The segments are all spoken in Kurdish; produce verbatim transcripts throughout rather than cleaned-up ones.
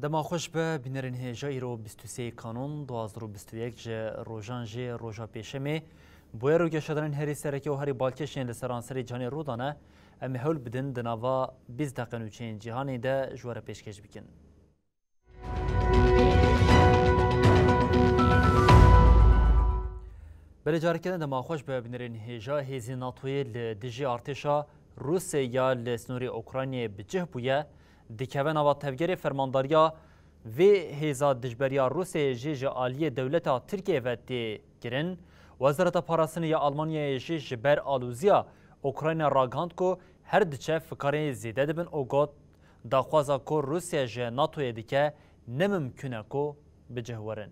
Dema xweş be, bînerên hêja, îro bîst û sê Kanûn du hazar û bîst û yek ji rojan jê roja pêşemê. Bûyer û geşedanên herî sereke û herî balkêş yên li seranserê cîhanê rû dane, em ê hewl bidin di nava bîst deqe nûçeyên cîhanê de ji we re pêşkêş bikin. Belê careke din dema xweş be, bînerên hêja, hêzên NATOyê li dijî artêşa Rûsya ya li sînorê Ukraynayê bi cih bûye, dikeve nava tevgerê. Fermandariya vê hêza dijberiya Rûsyayê jî ji aliyê dewleta Tirkiyeyê ve tê kirin. Wezareta Parastinê ya Almanyayê jî ji ber alozîya Ukrayna ragihand ku her diçe fikarên zêde dibin û got, daxwaza ku Rûsya ji NATOyê dike ne mimkun e ku bi cih werin.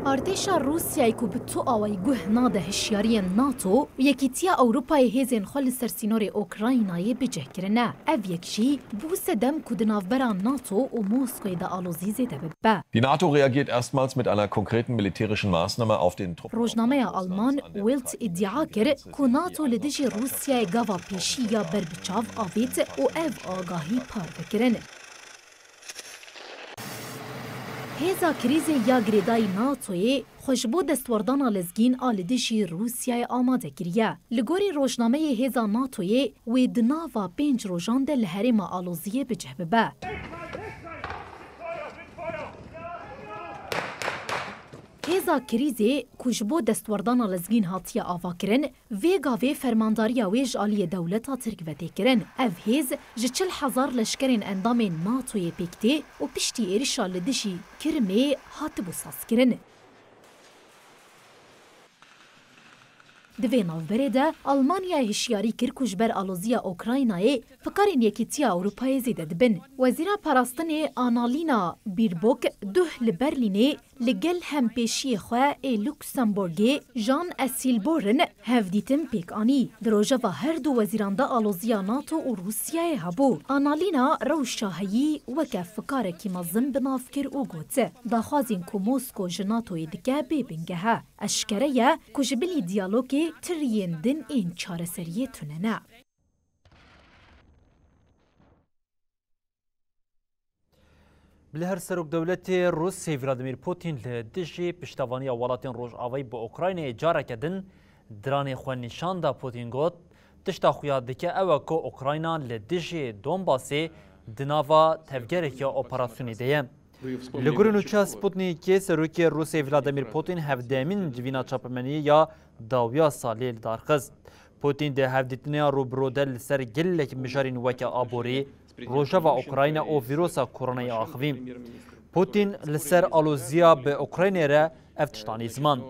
Artêşa Rûsyayê ku bi tu awayî guh nade hişyariyên NATO û Yekîtiya Ewropayê hêzên xwe li ser sînorê Ukraynayê bi cih kirine. Ev yek jî bû sedem ku di navbera NATO û Moskoyê de alozî zêde bibe. Die NATO reagiert erstmals mit einer konkreten militärischen Maßnahme auf den Truppen. Rojnameya Alman Welt îdia kir ku NATO li dijî Rûsyayê gava pêşî ya berbiçav avêt û ev agahî parve kirin. Hêza krîzê ya girêdayî NATOyê xwe ji bo destwerdana lezgîn a li dijî Rûsyayê amade kiriye. Li gorî rojnameyê hêza NATOyê, wê di nava pênc rojan de li herêma aloziyê bi cih bibe. Hêza krîzê ku ji bo destwerdana lezgîn hatiye avakirin, vê gavê fermandariya wê ji aliyê dewleta Tirk ve tê kirin. Ev hêz ji çil hezar leşkerên endamên NATOyê pêk tê û piştî êrişa li dijî Kirimê hatibû sazkirin. Di vê navberê de Almanyayê hişyarî kir ku ji ber aloziya Ukraynayê fikarên Yekîtiya Ewropayê zêde dibin. Wezîra Parastinê Annalena Baerbock duh li Berlînê li gel hempêşiyê xwe ê Luxembourgê Jean Asselborn hevdîtin pêk anî. Di rojeva her du wezîran de aloziya NATO û Rûsyayê hebû. Annalena rewşa heyî weke fikarekî mezin bi nav kir û got, daxwazên ku Mosko ji NATOyê dike bê bingeh e. Eşkere ye ku ji bilî diyalogê tiriyên din ên çareseriyê tune ne. Bi li her serokdewletê Rûsê Vladimir Putin li dijî piştevaniya welatên Rojavayî bi Ukraynayê careke din diranê xwe nîşan da. Putin got, tişta xuya dike ew e ku Ukrayna li dijî Donbasê di nava tevgerekî operasyonê de ye. Li gorî nûçeya Sputnikê, serokê Rûsê Vladimir Putin hevdemîn civîna çapemeniyê ya dawiya salê li dar xist. Putin di hevdîtinê ya rûbirû de li ser gelek mijarên weke aborî, rojeva Ukrayna û vîrosa koronayê axivî. Putin li ser aloziya bi Ukraynayê re ev tişt anî ziman.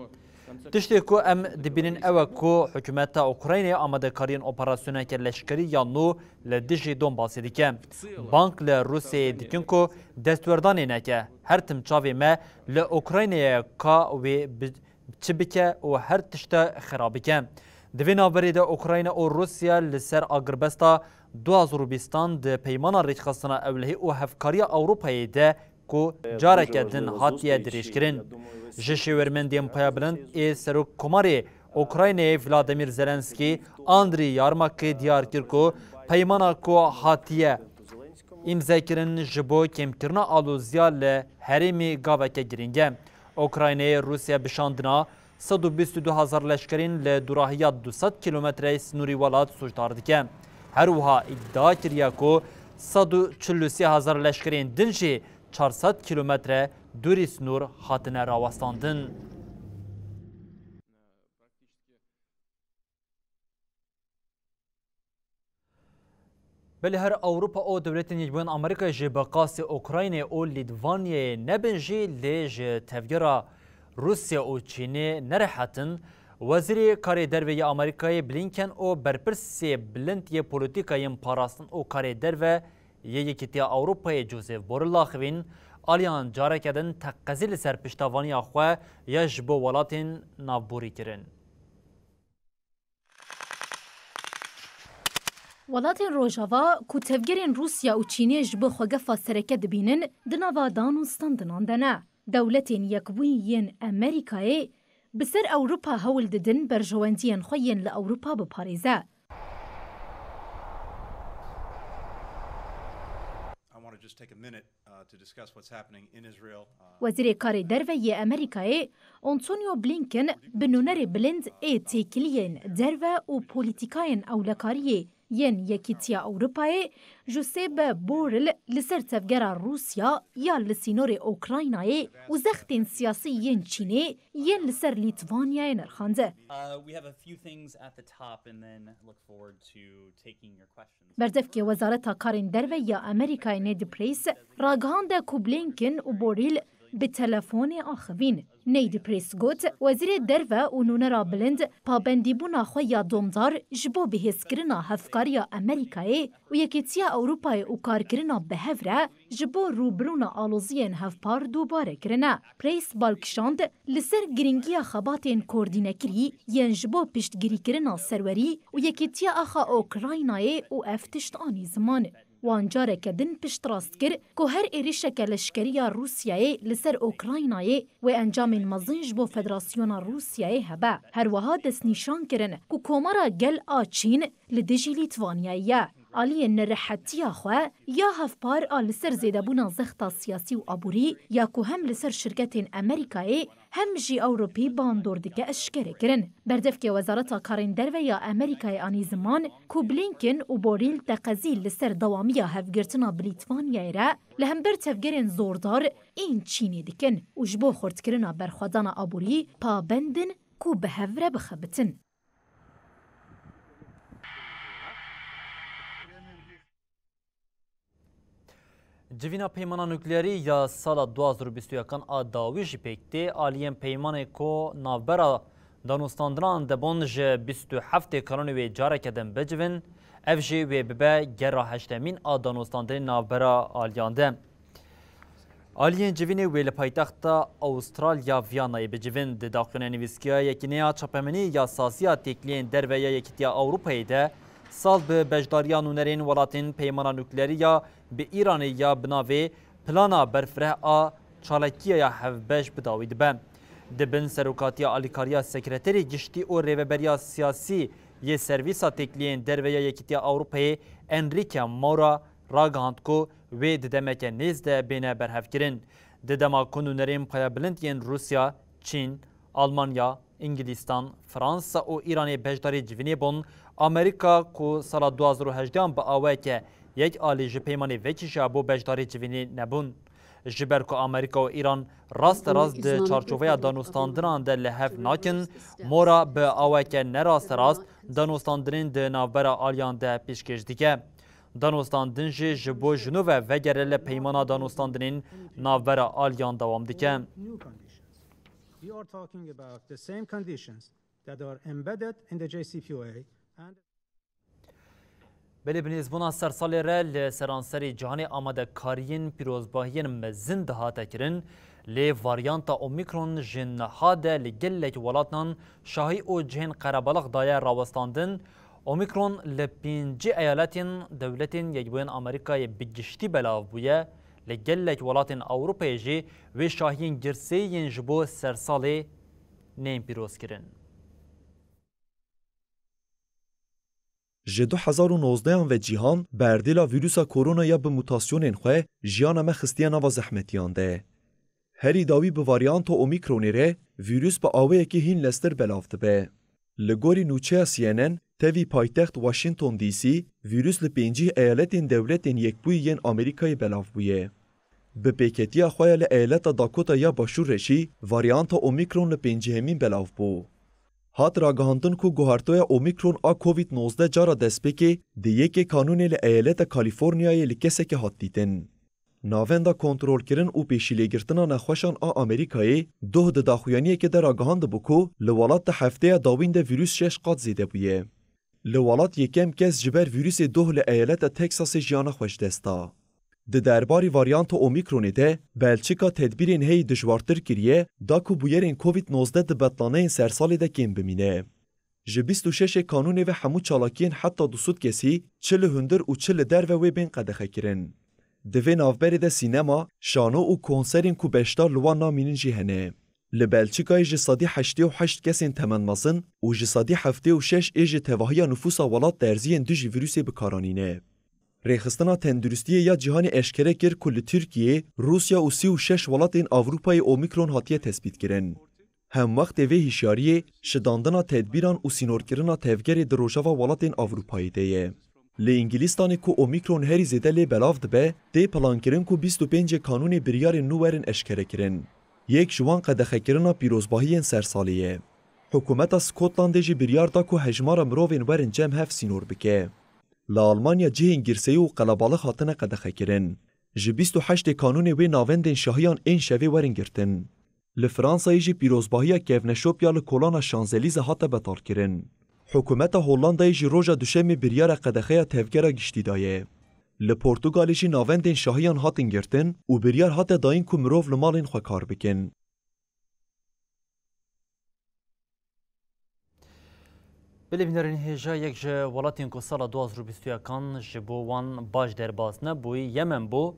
Tiştê ku em dibînin ew e ku hikûmeta Ukraynayê amadekariyên operasyoneke leşkerî ya nû li dijî Donbasê dike. Bang li Rûsyayê dikin ku destwerdanê neke. Her tim çavê me li Ukraynayê ye ka wê bi çi bike û her tişte xera bike. Di vê navberê de Ukrayna û Rûsya li ser agirbesta du hazar û bîstan di Peymana Rêkxistina Ewlehî û Hevkariya Ewropayê de ku careke din hatiye dirêjkirin. Ji şêwermendên payebilind ê Serokkomarê Ukraynayê Vladimir Zelenskî, Andriy Yarmakî diyar kir ku peymana ku hatiye îmzekirin ji bo kêmkirina aloziya li herêmê gaveke girîng e. Ukraynayê Rûsya bi şandina sed û bîst û du hezar leşkerên li dûrahiya du sed kîlometreyê sînorî welat sûcdar dike. Her wiha îdia kiriye ku sed û çil û sê hezar leşkerên din jî çar sed kîlometre dûrî sînor hatine rawestandin. Belê her Ewropa û Dewletên Yekbûyên Amerîkayê jî bi qasî Ukraynê û Lîtvanyayê nebin jî, lê ji tevgera Rûsya û Çînê nerehet in. Wezîrê Karê Derve yê Amerîkayê Blinken û berpirsê bilind yê polîtîkayên parastin û karê derve yê Yekîtiya Ewropayê Josep Borrell axivîn, aliyan careke din teqezî li ser piştevaniya xwe ya ji bo welatên navborî kirin. Welatên Rojava ku tevgerên Rûsya û Çînê ji bo xwe gefa sereke dibînin, di nava dan û standinan de ne. Dewletên Yekbûyî yên Amerîkayê bi ser Ewropa hewl didin berjewendiyên xwe yên li Ewropa biparêze. I want to just take a minute uh, to discuss what's happening in Israel. Uh, Wezîrê Karê Derve yê Amerîkayê Antonio Blinken bi nûnerê bilind ê têkiliyên derve û polîtîkayên ewlekariyê yên Yekîtiya Ewropayê Josep Borrell li ser tevgera Rûsya ya li sînorê Ukraynayê û zextên siyasî yên Çînê yên li ser Lîtvanyayê nirxand. Uh, we have a few things at the top and then look forward to taking your questions. Berdevkê Wezareta Karên Derve ya Amerîkayê Ned Price ragihande ku Blinken û Borrell bi telefonê axivîn. Ned Price got, Wezîrê Derve û nûnera bilind pabendîbûna xwe ya domdar ji bo bihêzkirina hevkariya Amerîkayê û Yekîtiya Ewropayê û karkirina bi hev re ji bo rûbirûna aloziyên hevpar dubare kirine. Price bal kişand, li ser girîngiya xebatên koordînekirî yên ji bo piştgirîkirina serwerî û yekîtiya axa Ukraynayê û ev tişt anî ziman. Wan careke din piştrast kir ku her êrişeke leşkerî ya Rûsyayê li ser Ukraynayê wê encamên mezin ji bo Federasyona Rûsyayê hebe. Her wiha destnîşan kirin ku Komara Gel a Çîn li dijî Lîtvanyayê ye. Aliyên nerehetiya xwe ya hevpar a li ser zêdebûna zexta siyasî û aborî ya ku hem li ser şirketên Amerîkayê hem jî Ewropî bandor dike eşkere kirin. Berdevkê Wezareta Karên Derve ya Amerîkayê anî ziman ku Blinken û Borrell teqezî li ser dewamiya hevgirtina bi Lîtvanyayê re li hember tevgerên zordar ên Çînê dikin û ji bo xurtkirina berxwedana aborî pabend in ku bi hev re bixebitin. Civîna peymana nukleerî ya sala du hazar û bîst û yekan a dawî jî pêk tê. Aliyên peymanê ku navbera danûstandinan de bûn ji bîst û heftê Kanûnê wê careke din bicivin, ev jî wê bibe gera heştemîn a danûstandinê navbera aliyan de. Aliyên civînê wê li paytexta Awistralya Viyanayê bicivin. Di daxuyaniyê nivîskiya yekîneya çapemenî ya saziya têkiliyên derve ya Yekîtiya Ewropayê de sal bi beşdariya nûnerên welatên peymana nukleerî ya bi Îranê ya bi navê Plana Berfireh a Çalakiya ya Hevbeş bi dawî dibe. Di bin serokatiya alîkariya Sekreterê Giştî û Rêveberiya Siyasî yê Servîsa Têkiliyên Derve ya Yekîtiya Ewropayê Enrique Mora ragihand ku wê di demeke nêz de bêne berhevkirin. Di dema ku nûnerên payebilind yên Rûsya, Çîn, Almanya, Îngilîstan, Fransa û Îranê beşdarî civînê bûn, Amerîka ku sala du hazar û hejdeh bi awayeke yek alî ji peymanê vekişiya bo beşdarî civînê nebûn. Ji ber ku Amerîka û Îran rasterast di çarçoveya danûstandinan de li hev nakin, Mora bi aweke nerasterast danûstandinên di navbera aliyan de pêşkêş dike. Danûstandin jî ji bo ji nû ve vegere li peymana danûstandinên navbera aliyan dewam dike. We are talking about the same conditions that are embedded in the J C P O A and Belê, bi nêzbûna sersalê re li seranserê cîhanê amadekariyên pîrozbahiyên mezin dihate kirin, lê varyanta Omîkron ji niha de li gelek welatnan şahî û cihên qerebalix daye rawestandin. Omîkron li pêncî eyaletên Dewletên Yekbûyên Amerîkayê bi giştî belav bûye, li gelek welatên Ewropayê jî wê şahiyên girseyî yên ji bo sersalê nên pîroz kirin. Ji du hezar û nozdehan ve cîhan bi erdêla vîrusa korona ya bi mutasyonên xwe jiyana me xistiye nava zehmetiyan de. Herî dawî bi varyanta Omîkronê re vîrus bi awayekî hîn lestir belav dibe. Li gorî nûçeya C N N, tevî paytext Washington D C, vîrus li pêncî eyaletên Dewletên Yekbûyî yên Amerîkayê belav bûye. Bi pêketiya xwe ya li eyaleta Dakota ya Başûr re jî varyanta Omîkron li pêncîhemîn belav bû. Hat ragihandin ku guhartoya Omîkron a Covid nozdeh cara destpêkê di yekê Kanûnê li eyaleta Kalîforniyayê li kesekê hat dîtin. Navenda Kontrolkirin û Pêşîlêgirtina Nexweşan a Amerîkayê doh di daxuyaniyekê de ragihandibû ku li welat di hefteya dawîn de vîrus şeş qat zêde bûye. Li welat yekem kes ji ber vîrusê doh li eyaleta Texasê jiyana xwe ji dest da. Di derbarî varyanta Omîkronê de Belçika tedbîrên heyî dijwartir kiriye, da ku bûyerên Covid nozdeh di betlaneyên sersalê de kêm bimîne. Ji bîst û şeş Kanûnê ve hemû çalakiyên heta du sed kesî, çi li hundir û çi li derve wê bên qedexekirin. Di vê navberê de sînema, şano û konserên ku beşdar li wan namînin jî hene. Li Belçikayê ji sedî heştê û heşt kesên temenmezin û ji sedî heftê û şeş ê ji tevahiya nifûsa welat derziyên dijî vîrusê bi kar anîne. Rêxistina Tenduristiyê ya Cîhanê eşkere kir ku li Tirkiyeyê, Rûsya û sî û şeş welatên Ewropayê Omîkron hatiye tespîtkirin. Hemwextê vê hişyariyê şidandina tedbîran û sînorkirina tevgerê di rojava welatên Ewropayê de ye. Li Îngilîstanê ku Omîkron herî zêde lê belav dibe, tê plankirin ku bîst û pêncê Kanûnê biryarên nû werin eşkerekirin. Yek ji wan qedexekirina pîrozbahiyên sersalê ye. Hikûmeta Skotlandê jî biryar da ku hejmara mirovên werin cem hev sînor bike. Li Almanya cihên girseyî û qelebalix hatine qedexekirin. Ji bîst û heştê Kanûnê wê navendên şahiyan ên şevê werin girtin. Li Fransayê jî pîrozbahiya kevneşopya li kolana Şanzelîze hate betalkirin. Hikûmeta Hollandayê jî roja Duşemê biryara qedexeya tevgera giştî daye. Li Portugalê jî navendên şahiyan hatin girtin û biryar hate dayîn ku mirov li malên xwe kar bikin. Bilê bînerên hêja, yek ji welatên ku sala du hazar û bîst û yekan ji bo wan baş derbas nebûyî, Yemen bû.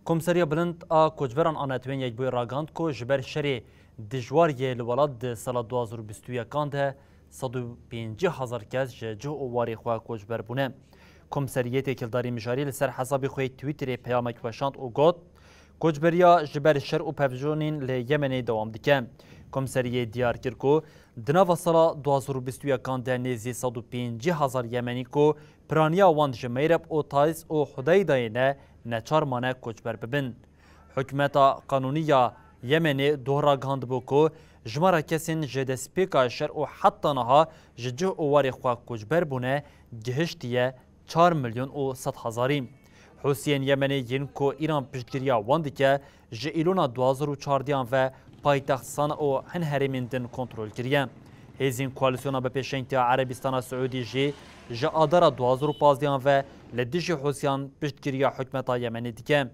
Komseriya Bilind a Koçberan a Netewên Yekbûyî ragihand ku ji ber şerê dijwar yê li welat di sala du hazar û bîst û yekan de sed û pêncî hezar kes ji cih û warê xwe koçber bûne. Komseriyê têkildarî mijarî li ser hesabê xwe yê Twitterê peyamek weşand û got, Koçberiya ji ber şer û pevçûnên li Yemenê dewam dike. Komseriyê diyar kir ku di nava sala du hazar û bîst û yekan de nêzî sed û pêncî hezar Yemenî ku piraniya wan ji Meyreb û Taiz û Hudeydayê ne, neçar mane koçber bibin. Hikûmeta qanûnî ya Yemenê doh ragihandibû ku jimara kesên ji destpêka şer û heta niha ji cih û warê xwe koçber bûne gihiştiye çar milyon û sed hezarî. Hûsiyên Yemenê yên ku Îran piştgiriya wan dike, ji Îlona du hazar û çardeh ve paytext Sana û hin herêmên din kontrol kiriye. Hêzên koalîsyona bi pêşengtiya Erebistana Siûdî jî ji Adara du hazar û pazdeh ve li dijî Hûsiyan piştgiriya hikûmeta Yemenê dike.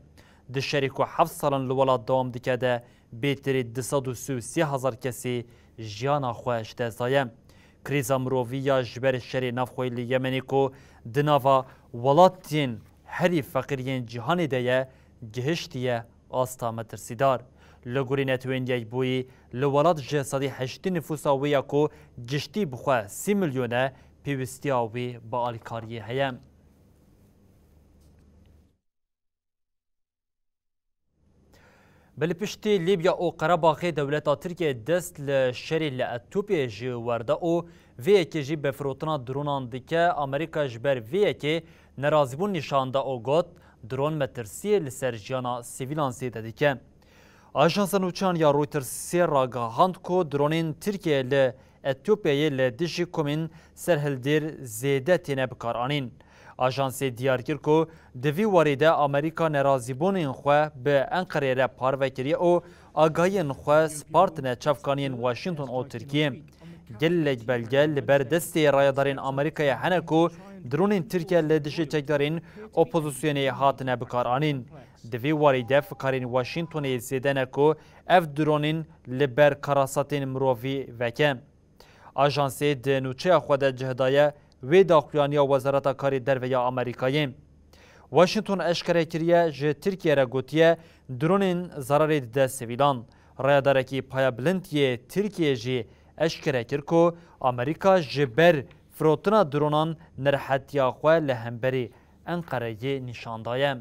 Di şerê ku heft salan li welat dewam dike de bêtirî du sed û sî û sê hezar kesî jiyana xwe ji dest daye. Krîza mirovî ya ji ber şerê navxweyî li Yemenê ku di nava welatên herî feqîr yên cîhanê de ye, gihiştiye asta metirsîdar. Li gorî Netewên Yekbûyî, li welat ji sedî heştê nifûsa wê ya ku giştî bi xwe sî milyon e, pêwîstiya wî bi alîkariyê heye. Belê piştî Lîbya û Qerebaxê dewleta Tirkiyê dest li şerê li Etiyopyayê jî werda û vê yekê jî bi firotina dronan dike. Amerîka ji ber vê yekê nerazîbûn nîşan da û got, dron metirsiyê li ser jiyana sivîlan zêde dike. Ajansa nûçeyan ya Reutersê ragihand ku dronên Tirkiyeyê li Etiyopyayê li dijî komên serhildêr zêde têne bikaranîn. Ajansê diyar kir ku di vî warî de Amerîka nerazîbûnên xwe bi Enqerê re parve kiriye û agahiyên xwe spartine çavkaniyên Washington û Tirkiyê. Gelek belge li ber destê rayedarên Amerîkayê hene ku dronên Tirkiye li dijî çekdarên opozisyonê hatine bikaranîn. Di vî warî de fikarên Washingtonê zêde ne ku ev dronên li ber karasatên mirovî veke. Ajansê di nûçeya xwe de cih daye wê daxuyaniya Wezareta Karê Derve ya Amerîkayê. Washington eşkere kiriye, ji Tirkiye re gotiye, dronên zerarê dide sivîlan. Rayadarekî paya bilind yê Tirkiyê jî eşkere kir ku Amerîka ji ber firotina dronan nerehetiya xwe li hemberî Enqereyê nîşan daye.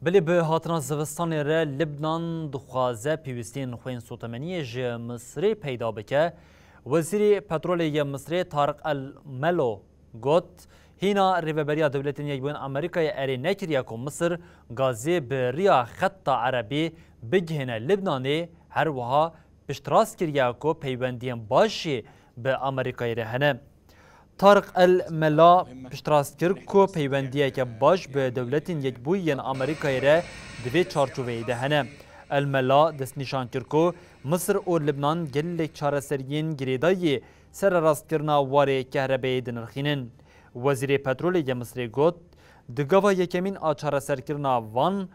Bilê bi hatina zivistanê re Libnan dixwaze pêwîstiyên xwên sotemeniyê ji Misirê peyda bike. Wezîrê Petrolê yê Misirê Tariq El Melo got, hîna Rêveberiya Dewletên Yekbûyî yên Amerîkayê erê nekiriye ku Misir gazê bi riya Xeta Erebî bigihîne Libnanê, her wiha piştrast kiriye ku peywendiyên baş jî bi Amerîkayê re hene. Tariq El Mela piştrast kir ku peywendiyeke baş bi Dewletên Yekbûyî yên Amerîkayê re di vê çarçoveyê de hene. El Mela destnîşan kir ku Misir û Libnan gelek çareseriyên girêdayî sererastkirina warê kehrebeyê dinirxînin. Wezîrê Petrolê yê Misirê got, di gava yekemîn a çareserkirina van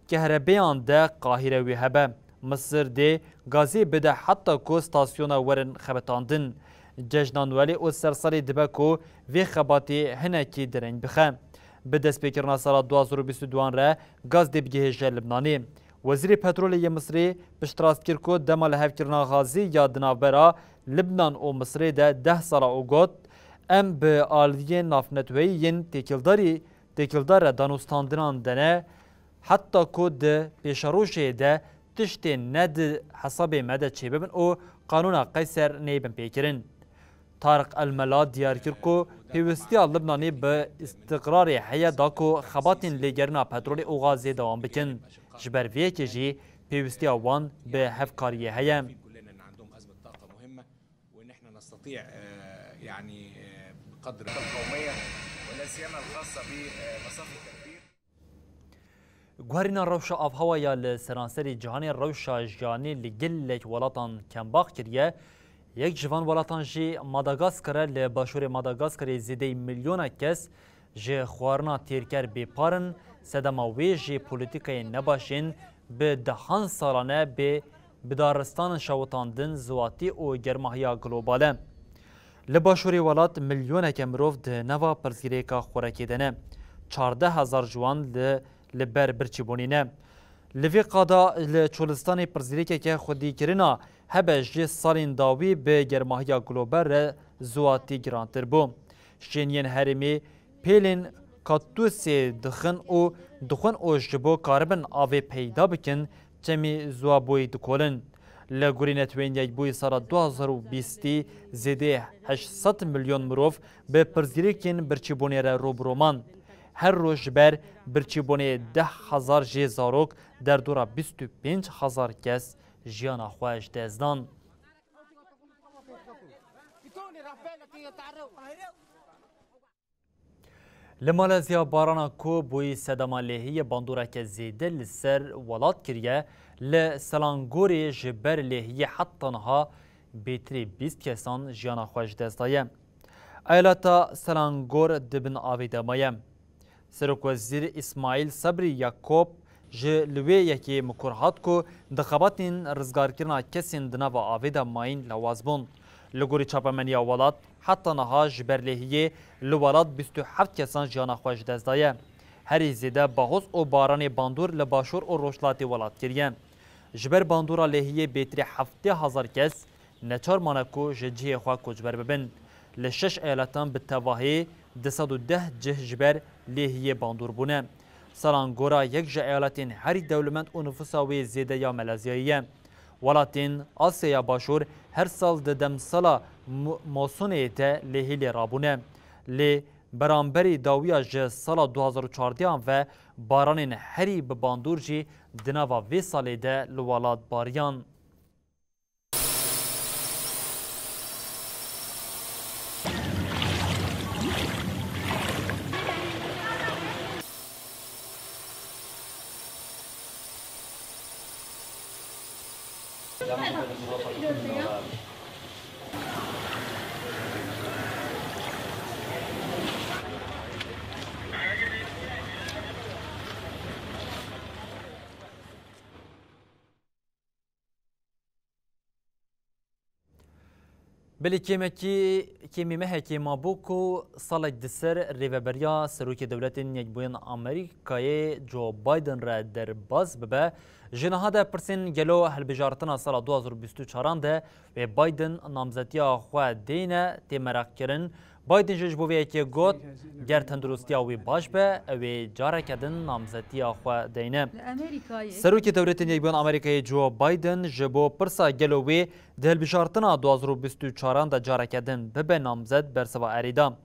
kehrebeyan de Qahîre wê hebe. Misir dê gazê bide heta ku stasyona werin xebitandin. Cejna Nwelê û sersalê dibe ku vê xebatê hinekî dereng bixe. Bi destpêkirina sala du hazar û bîst û duan re gaz dê bigihêje Libnanê. Wezîrê Petrolê yê Misirê piştrast kir ku dema lihevkirina gazê ya di navbera Libnan û Misirê de deh sala û got, em bi aliyên navneteweyî yên têkildarî, têkildar re danûstandinan de ne, heta ku di pêşerojê de tiştên ne di hesabê me de çêbibin û qanûna Qeyser neyê binpêkirin. Tariq El Mela diyar kir ku pêwistiya Libnanê bi îstiqrarê heye da ku xebatên lêgerîna petrolê û gazê dewam bikin. Ji ber vê yekê jî pêwistiya wan bi hevkariyê heye. كلنا ان عندهم ازمه طاقه مهمه، وان احنا نستطيع، آه، يعني، آه، بقدر القوميه، ولا سيما الخاصه بمصافي التكبير. Guherîna rewşa avhewa ya li seranserê cîhanê rewşa jiyanê li gelek welatan kembax kiriye. Yek ji van welatan jî Madagaskar e. Li başûrê Madagaskarê zêdeyî milyonek kes ji xwarina têrker bêpar in. Sedema wê jî polîtîkayên nebaş ên bi dehan salan e bê bidaristan şewitandin, ziwatî û germahiya global e. Li başûrê welat milyoneke mirov di nava pirsgirêka xwerekê de ne. Çardeh hezar ji wan li, li ber birçîbûnê ne. Li vê qada li Çolistanê pirsgirêkeke xwedîkirina hebe ji salên dawî bi germahiya global re ziwatî girantir bû. Şêniyên herêmê pêlên katûsê dixin û dixwin û ji bo karibin avê peyda bikin, çemî ziwabûyî dikolin. Li gorî Neteweyên Yekbûyî sala du hazar û bîstî zêdê heşt sed milyon mirov bi pirsgirêkên birçîbûnê re rû bi rû man. Her roj ji ber birçîbûnê deh hezar jê zarok derdora bîst û pênc hezar kes jiyana xwe ji dest dan. Li Malezya barana ku bûyî sedema lêhiyê bandoreke zêde li ser welat kiriye, li Selangorê ji ber lêhiyê heta niha bêtirî bîst kesan jiyana xwe ji dest daye. Eyaleta Selangor di bin avê de maye. Serokwezîr Îsmaîl Sebrî Yakob ji li wê yekê mikur hat ku di xebatên rizgarkirina kesên di nava avê de mayîn lawaz bûn. Li gorî çapemeniya welat, heta niha ji ber lêhiyê li welat bîst û heft kesan jiyana xwe ji dest daye. Herî zêde bahoz û baranê bandor li başûr û rojhilatê welat kiriye. Ji ber bandora lêhiyê bêtirî heftê hezar kes neçar mane ku ji cihê xwe koçber bibin. Li şeş eyaletan bi tevahî du sed û deh cih ji ber lêhiyê bandor bûne. Selangora yek ji eyaletên herî dewlemend û nifûsa wê zêde ya Melezyayê ye. Welatên Asyaya Başûr her sal di demsala mo-, mosonê de lêhî lê rabûne. Lê beramberî dawiya ji sala du hazar û çardeh ve baranên herî bi bandor jî di nava vê salê de li welat bariyan. Belê kêmekî, kêmî mehekê mabû ku salek di ser rêveberiya Serokê Dewletên Yekbûyên Amerîkayê Joe Biden re derbas bibe. Ji niha de pirsên gelo hilbijartina sala du hazar û bîst û çaran de wê Biden namzetiya xwe deyne tê meraqkirin. Biden jî ji bo vê yekê got, ger tenduristiya wî baş be, ew ê careke din namzetiya xwe deyne. Li Amerîkayê. Serokê Dewletên Yekbûyên Amerîkayê Joe Biden ji bo pirsa gelo wê di hilbijartina du hazar û bîst û çaran de careke din bibe namzet bersiva erê da.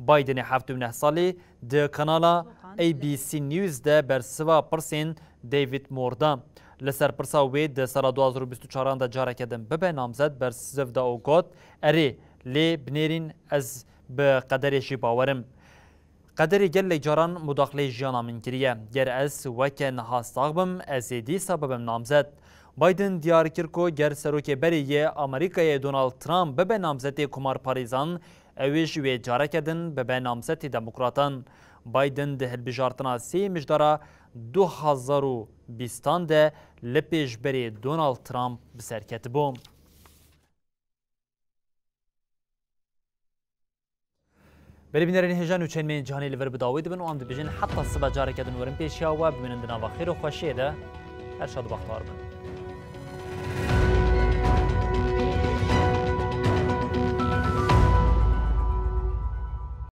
Bidenê heftê û neh salî di kanala A B C News de bersiva pirsên David Moore da. Li ser pirsa wê di sala du hazar û bîst û çaran de careke din bibe namzet bersiv da û got, erê, lê binêrîn ez bi qederê jî bawer im. Qederê gelek caran mudaxileyê jiyana min kiriye. Ger ez weke niha sax bim, ez ê dîsa bibim namzet. Biden diyar kir ku ger serokê berê yê Amerîkayê Donald Trump bibe namzetê komarparêzan, ew ê ji wê careke din bibe namzetê demokratan. Biden di hilbijartina sê mijdara du hazar û bîstan de li pêşberê Donald Trump bi ser ketibû. Belê bînerên hêja, nûçeyên me yên cîhanê li vir bi dawî dibin û em dibêjin heta sibe careke din werin pêşiya we, bimînin di nava xêr û xweşiyê de. Her şad û bextewar bin.